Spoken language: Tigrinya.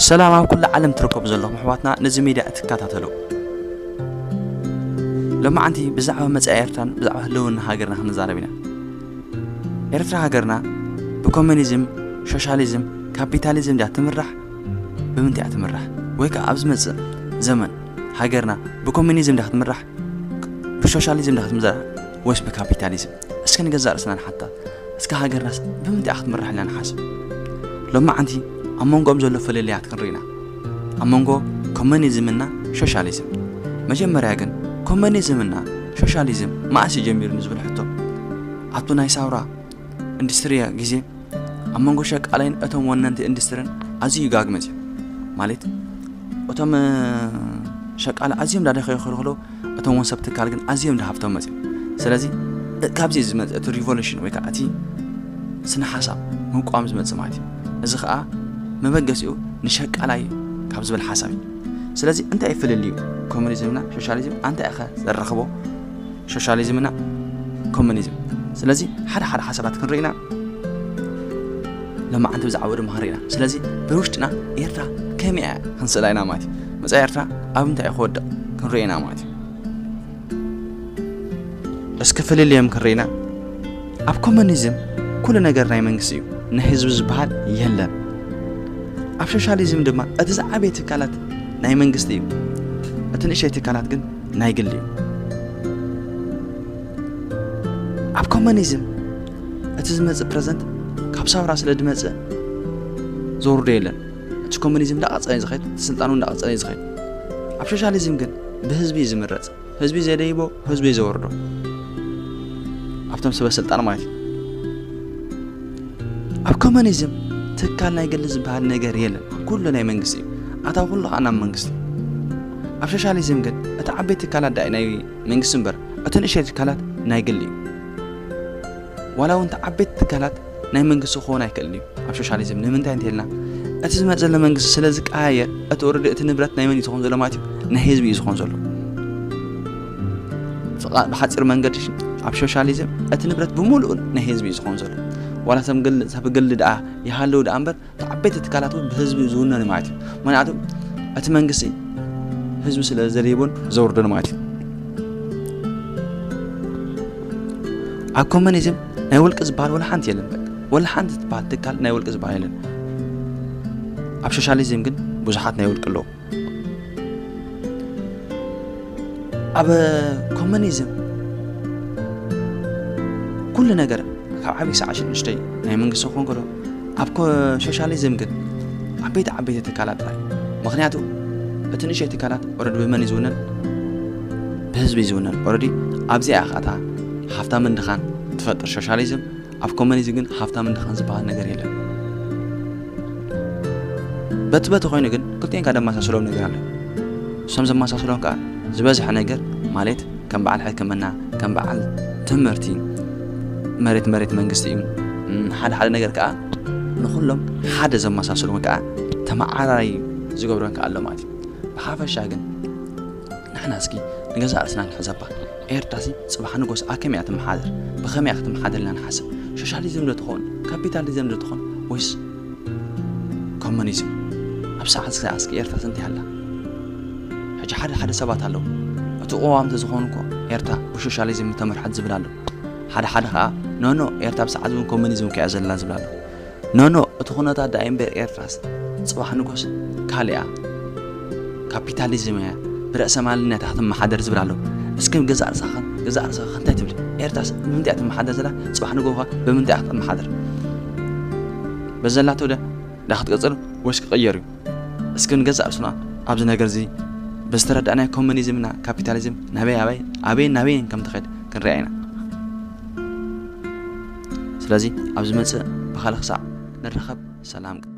ሰላም ኣብ ኩሉ ዓለም ትርከቡ ዘለኹም ኣሕዋትና፣ ነዚ ሜድያ እትከታተሉ፣ ሎማዓንቲ ብዛዕባ መጻኢ ኤርትራን ብዛዕባ ህልውና ሃገርና ክንዛረብ ኢና። ኤርትራ ሃገርና ብኮሙኒዝም፣ ሶሻሊዝም፣ ካፒታሊዝም ድያ ትምራሕ? ብምንታይ እያ ትምራሕ? ወይ ከኣ ኣብ ዝመጽእ ዘመን ሃገርና ብኮሙኒዝም ድያ ክትምራሕ? ብሶሻሊዝም ድያ ክትምራሕ? ወይስ ብካፒታሊዝም? እስኪ ንገዛእ ርእስና ንሓታ። እስከ ሃገርናስ ብምንታይ ክትምራሕ ኢልና ንሓስብ። ሎማዓንቲ ኣብ መንጎኦም ዘሎ ፍልልያት ክንርኢና፣ ኣብ መንጎ ኮሙኒዝምና ሶሻሊዝም። መጀመርያ ግን ኮሙኒዝምና ሶሻሊዝም መኣስ እዩ ጀሚሩ ንዝብል ሕቶ፣ ኣብቲ ናይ ሳውራ ኢንዱስትሪ ግዜ ኣብ መንጎ ሸቃላይን እቶም ወነንቲ ኢንዱስትርን ኣዝዩ ጋግ መፅዩ። ማለት እቶም ሸቃላ ኣዝዮም ዳደኸዩ ክልክሎ፣ እቶም ወን ሰብ ትካል ግን ኣዝዮም ድሃብቶም መፅዮም። ስለዚ ካብዚ ዝመፅእ እቲ ሪቮሉሽን ወይ ከዓ እቲ ስነ ሓሳብ ምቋም ዝመፅእ ማለት እዩ። እዚ ከዓ መበገሲኡ ንሸቃላይ ካብ ዝብል ሓሳብ እዩ። ስለዚ እንታይ ፍልልዩ ኮሙኒዝምና ሶሻሊዝም ኣንታይ ኢኸ ዘራኽቦ? ሶሻሊዝምና ኮሙኒዝም። ስለዚ ሓደ ሓደ ሓሳባት ክንርኢና፣ ሎማዓንቲ ብዛዕባ ድማ ክንርኢና። ስለዚ ብውሽጥና ኤርትራ ከመይ እያ ክንስእላ ኢና ማለት እዩ። መጻኢ ኤርትራ ኣብ እንታይ ክወድቕ ክንርኢ ኢና ማለት እዩ። እስኪ ፍልልዮም ክንርኢና። ኣብ ኮሙኒዝም ኩሉ ነገር ናይ መንግስቲ እዩ፣ ናይ ህዝቢ ዝበሃል የለን። ኣብ ሶሻሊዝም ድማ እቲ ዝዓበየ ትካላት ናይ መንግስቲ እዩ፣ እቲ ንእሽተይ ትካላት ግን ናይ ግሊ እዩ። ኣብ ኮሙኒዝም እቲ ዝመጽእ ፕረዘንት ካብ ሳውራ ስለ ዝመጽእ ዘውርዶ የለን። እቲ ኮሙኒዝም እንዳቐጸለ እዩ ዝኸይድ፣ እቲ ስልጣን እውን እንዳቐጸለ እዩ ዝኸይድ። ኣብ ሶሻሊዝም ግን ብህዝቢ እዩ ዝምረጽ። ህዝቢ ዘደይቦ ህዝቢ ዘወርዶ ኣብቶም ሰበ ስልጣን ማለት እዩ። ኣብ ኮሙኒዝም ትካል ናይ ግሊ ዝበሃል ነገር የለን፣ ኩሉ ናይ መንግስቲ እዩ። ኣታዊ ኩሉ ከዓ ናብ መንግስቲ። ኣብ ሶሻሊዝም ግን እቲ ዓበይቲ ትካላት ዳኣ ናይ መንግስቲ እምበር እቲ ንእሽተይ ትካላት ናይ ግሊ እዩ። ዋላ እውን እቲ ዓበይቲ ትካላት ናይ መንግስቲ ክኸውን ኣይክእልን እዩ ኣብ ሶሻሊዝም። ንምንታይ እንተልና እቲ ዝመፅ ዘሎ መንግስቲ ስለ ዝቀያየር እቲ ወረዲ እቲ ንብረት ናይ መን እዩ ዝኸውን ዘሎ ማለት እዩ? ናይ ህዝቢ እዩ ዝኸውን ዘሎ። ብሓፂር መንገዲ ኣብ ሶሻሊዝም እቲ ንብረት ብምሉኡ ናይ ህዝቢ እዩ ዝኸውን ዘሎ። ዋላ ሰብ ግል ደኣ ይሃለዉ ደኣ እምበር እቲ ዓበይቲ ትካላት እውን ብህዝቢ ዝውነን ማለት እዩ። ምክንያቱ እቲ መንግስቲ ህዝቢ ስለ ዘደይቦን ዘውርዶን ማለት እዩ። ኣብ ኮሙኒዝም ናይ ውልቂ ዝበሃል ወላ ሓንቲ የለን። በቃ ወላ ሓንቲ ትበሃል ትካል ናይ ውልቂ ዝበሃል የለን። ኣብ ሶሻሊዝም ግን ብዙሓት ናይ ውልቂ ኣለዉ። ኣብ ኮሙኒዝም ኩሉ ነገር ካብ ዓብዪ ክሳዕ ሽዱሽተይ ናይ መንግስቲ ክኾን ከሎ፣ ኣብ ሶሻሊዝም ግን ዓበይቲ ዓበይቲ ትካላት ጥራይ። ምክንያቱ እቲ ንእሽተይ ትካላት ኦረዲ ብመን እዩ ዝውነን? ብህዝቢ እዩ ዝውነን። ኦረዲ ኣብዚኣ እያ ከኣታ ሃፍታምን ድኻን ትፈጥር ሶሻሊዝም። ኣብ ኮሙኒዝም ግን ሃፍታምን ድኻን ዝበሃል ነገር የለን። በቲ በቲ ኮይኑ ግን ክልቲኤን ከኣ ደመሳስሎም ነገር ኣሎ። እሶም ዘመሳስሎም ከኣ ዝበዝሐ ነገር ማለት ከም በዓል ሕክምና፣ ከም በዓል ትምህርቲ፣ መሬት መሬት መንግስቲ እዩ። ሓደ ሓደ ነገር ከኣ ንኹሎም ሓደ ዘመሳስሎም ከኣ ተመዓራራይ ዝገብሮም ከኣ ኣሎ ማለት እዩ። ብሓፈሻ ግን ንሕና እስኪ ንገዛእ ርእስና ንሕዘባ። ኤርትራሲ ጽባሕ ንጎስ ኣከመይ እያ ትመሓደር? ብኸመይ እያ ክትመሓደር ኢልና ንሓስብ። ሶሻሊዝም ዶ ትኸውን? ካፒታሊዝም ዶ ትኸውን? ወይስ ኮሙኒዝም? ኣብ ሰዓት እስኪ ኤርትራስ እንታይ ኣላ? ሕጂ ሓደ ሓደ ሰባት ኣለዉ፣ እቲ ቅዋም ተዝኸውን እኮ ኤርትራ ብሶሻሊዝም ምተመርሐት ዝብል ኣሎ። ሓደ ሓደ ከኣ ኖኖ ኤርትራ ብሰዓት እውን ኮሙኒዝም ከያ ዘላ ዝብል ኣሎ። ኖኖ እቲ ኩነታት ደኣ እምበር ኤርትራስ ጽባሕ ንጎስ ካልእ እያ። ካፒታሊዝም እያ፣ ብርእሰ ማልነት እያ ክትመሓደር ዝብል ኣሎ። እስኪ ገዛእ ርእስኻ፣ ገዛእ ርእስኻ እንታይ ትብል? ኤርትራስ ብምንታይ እያ ትመሓደር ዘላ? ጽባሕ ንጎኻ ብምንታይ እያ ክትመሓደር? በዘላቶ ደ ዳ ክትቅጽል ወይስ ክቕየር እዩ? እስኪ ንገዛእ ርእስና ኣብዚ ነገር እዚ ብዝተረዳእናዮ ኮሙኒዝምና ካፒታሊዝም ናበይ ኣበይ ኣበይን ናበይን ከም ትኸድ ክንሪኣ ኢና። ስለዚ ኣብ ዝመጽእ ብኻልእ ክሳዕ ንራኸብ ሰላም።